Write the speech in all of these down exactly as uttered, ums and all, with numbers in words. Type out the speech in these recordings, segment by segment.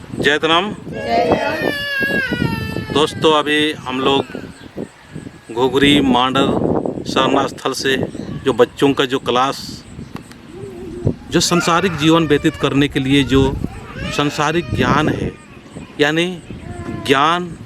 जय धरम। दोस्तों, अभी हम लोग घुघरी मांडर सरना स्थल से जो बच्चों का जो class, जो सांसारिक जीवन व्यतीत करने के लिए जो सांसारिक ज्ञान है, यानी ज्ञान,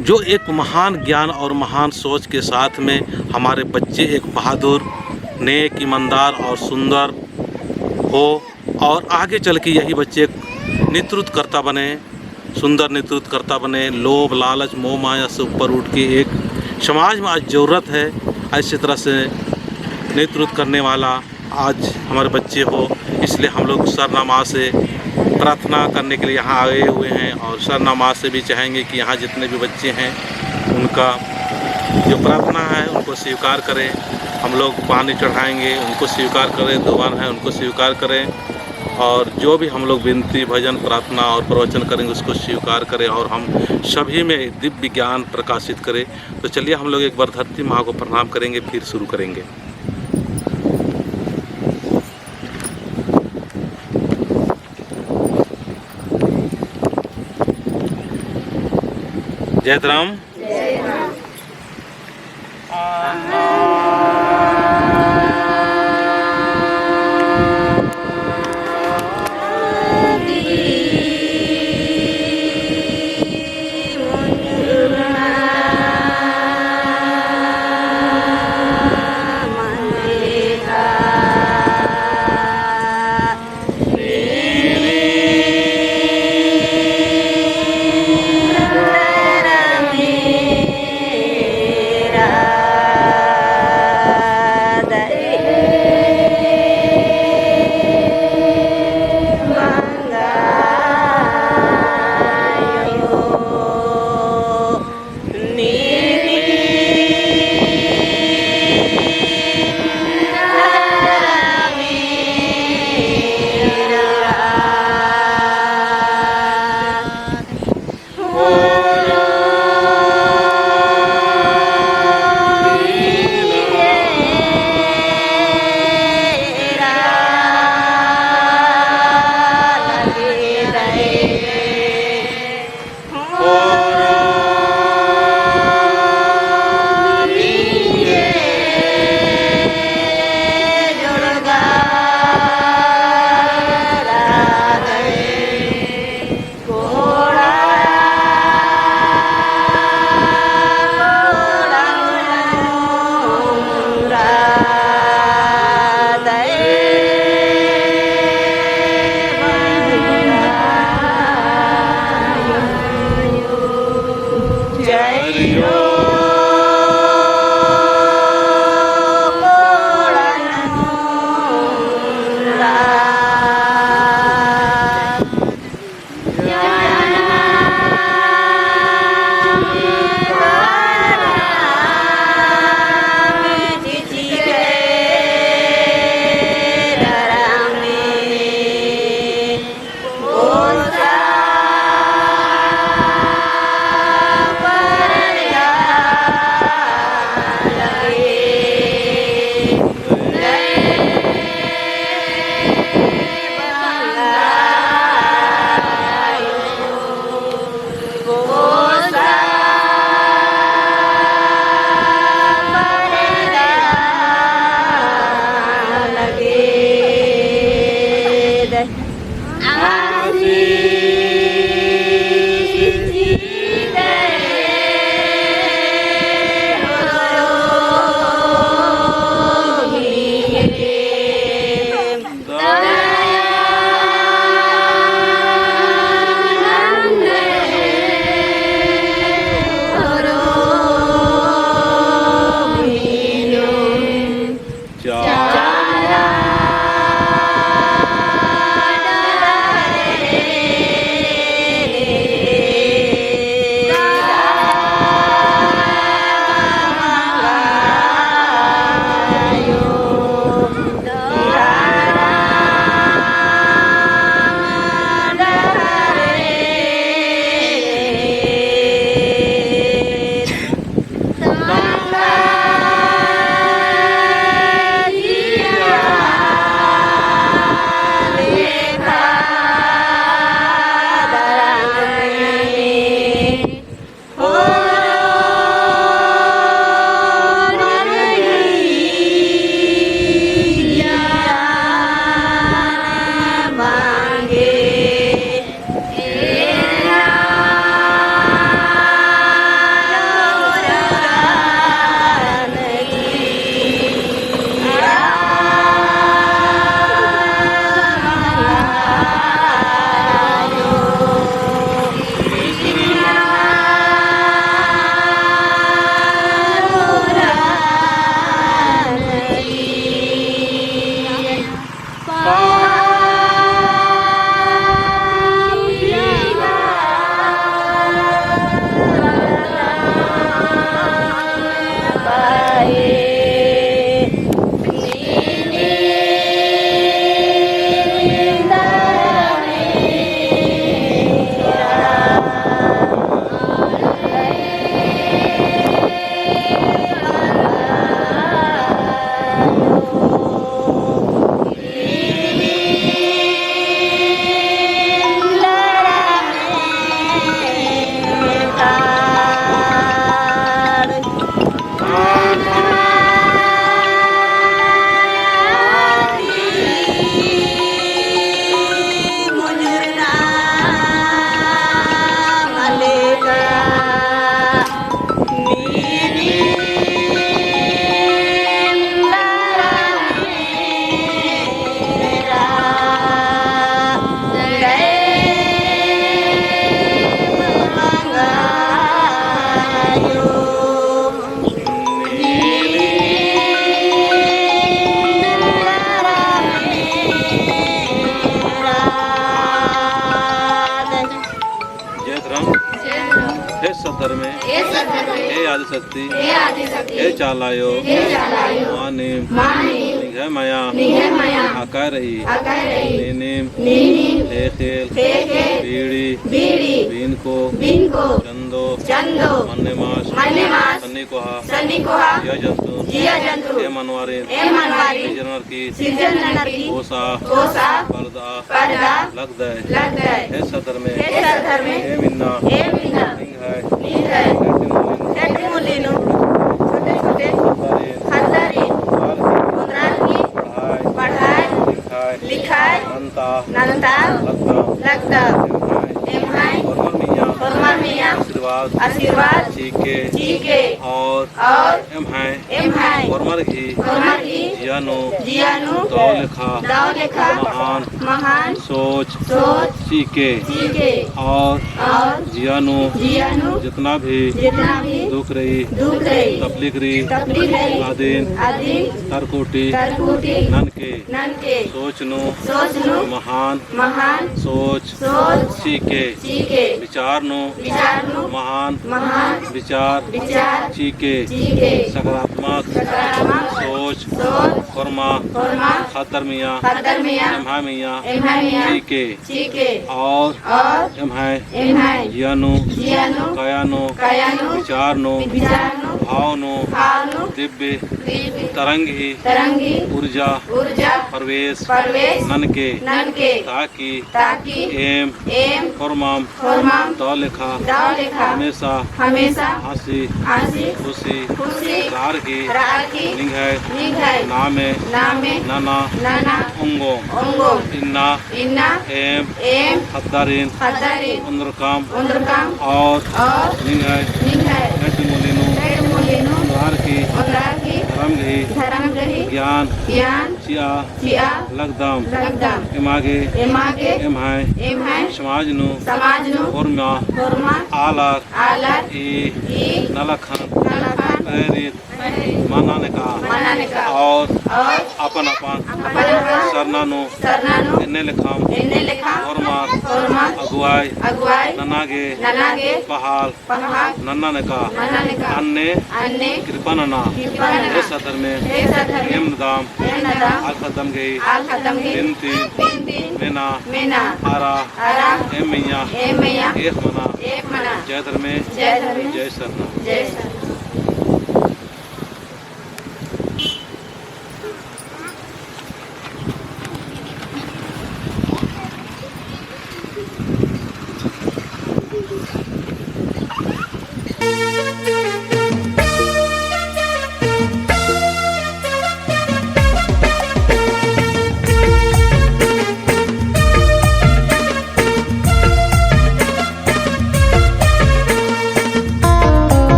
जो एक महान ज्ञान और महान सोच के साथ में हमारे बच्चे एक बहादुर, नेक, ईमानदार और सुंदर हो, और आगे चल के यही बच्चे एक नेतृत्वकर्ता बने, सुंदर नेतृत्वकर्ता बने, लोभ, लालच, मोह, माया से ऊपर उठ के एक समाज में आज जरूरत है, ऐसी तरह से नेतृत्व करने वाला आज हमारे बच्चे हो, इसलिए हम लोग सरना माँ से प्रार्थना करने के लिए यहाँ आए हुए हैं और सरना माँ से भी चाहेंगे कि यहाँ जितने भी बच्चे हैं, उनका जो प्रार्थना है, उनको स्वीकार करें। हम लोग पानी चढ़ाएंगे, उनको स्वीकार करें, दुआन है, उनको स्वीकार करें, और जो भी हम लोग विनती, भजन, प्रार्थना और प्रवचन करेंगे, उसको स्वीकार करें और हम सभी में दिव्य ज्ञान प्रकाशित करें। तो चलिए, हम लोग एक बार धरती माँ को प्रणाम करेंगे, फिर शुरू करेंगे। जय धरम। सद्धर्मे, ए सद्धर्मे, ए आदिशक्ति, ए आदिशक्ति, ए चालायो, ए चालायो, मानिम, मानिम, निंग्है मया, निंग्है मया, अकय रई, अकय रई, नीनिम, नीनिम, ख़ेख़ेल, ख़ेख़ेल, बीड़ी, बीड़ी, बीनको, बीनको, चंदो, चंदो, मन्ने मास, मन्ने मास, सन्नी कोहा, सन्नी कोहा, जिया जंतु, जिया जंतु, ए मनवारिन, ए मनवारिन, सिरजनर की, सिरजनर की, ओसा, ओसा, परदा, परदा, लगदय, लगदय। हे सद्धर्मे, हे सद्धर्मे, एम इन्ना, एम इन्ना, निंग्है, निंग्है, ख़ेड्डी मुल्ली नू, ख़ेड्डी मुल्ली नू, छोटे छोटे, ख़द्दारिन, ख़द्दारिन, ओन्द्रार की, ओन्द्रार की, पढ़ाई, पढ़ाई, लिखाई, लिखाई, नन्ता, नन्ता, लगदम, लगदम। एम्है, एम्है, होरमर मइय्याँ, होरमर मइय्याँ, आशीर्वाद, आशीर्वाद, चिके, चिके, और, और, एम्है, एम्है, होरमर गही, होरमर गही, जिया नू, जिया नू, दव लेखा, दव लेखा, महान, महान, सोच, सोच, चिके, चिके, और, और, जिया नू, जिया नू, जितना भी, जितना भी, दुख रई, दुख रई, तकलीफ रई, तकलीफ रई, अदिन, अदिन, तरकोटी, तरकोटी, ननके, ननके, सोच नू, सोच नू, महान, महान, सोच, सोच, चिके, चिके, विचार नू, विचार नू, महान, महान, विचार, विचार, चिके, चिके, सकारात्मक, सकारात्मक, सोच, सोच, होरमा, होरमा, ख़द्दर मइय्याँ, ख़द्दर मइय्याँ, एम्है मइय्याँ, एम्है मइय्याँ, चिके, चिके, और, और, एम्है, एम्है, जिया नू, जिया नू, काया नू, काया नू, विचार नू, विचार नू, भाव नू, भाव नू, दिव्य, दिव्य, तरंग ही, तरंग ही, ऊर्जा, ऊर्जा, प्रवेश, प्रवेश, ननके, ननके, ताकि, ताकि, एम, एम, होरमम, होरमम, दव लेखा, दव लेखा, हमेशा, हमेशा, हँसी, हँसी, खुशी, खुशी, रअर की, रअर की, निंग्है, निंग्है, नामे, नामे, नना, नना, ओंगोम, ओंगोम, इन्ना, इन्ना, एम, एम, ख़द्दारिन, ख़द्दारिन, ओन्द्रकम, ओन्द्रकम, और, और, निंग्है, निंग्है, ख़ेड्डी मुल्ली नू, ख़ेड्डी मुल्ली नू, ओन्द्रार की, ओन्द्रार की, धरम गही, धरम गही, ज्ञान, ज्ञान, चिआ, चिआ, लगदम, लगदम, एमा गे, एमा गे, एम्है, एम्है, समाज नू, समाज नू, होरमा, होरमा, आलर, आलर, ई, ई, नलखन, नलखन, प्रेरित, मना नेका। मना नेका। और, और, अपन अपन, अपन अपन, सरना नू, सरना नू, एन्ने लेखम, एन्ने लेखम, होरमर, होरमर, अगुवाई, अगुवाई, नना गे, नना गे, पहाल, पहाल, नन्ना नेका, नन्ना नेका, अन्ने, अन्ने, कृपा नना, कृपा नना, हे सद्धर्मे, हे सद्धर्मे, एम नदाम, एम नदाम, आल ख़द्दम गही, आल ख़द्दम गही, बिनती, बिनती, मेना, मेना, अरा, अरा, एम मइय्याँ, एम मइय्याँ, एक मना, एक मना, जय धर्मे, जय धर्मे, जय सरना, जय सरना।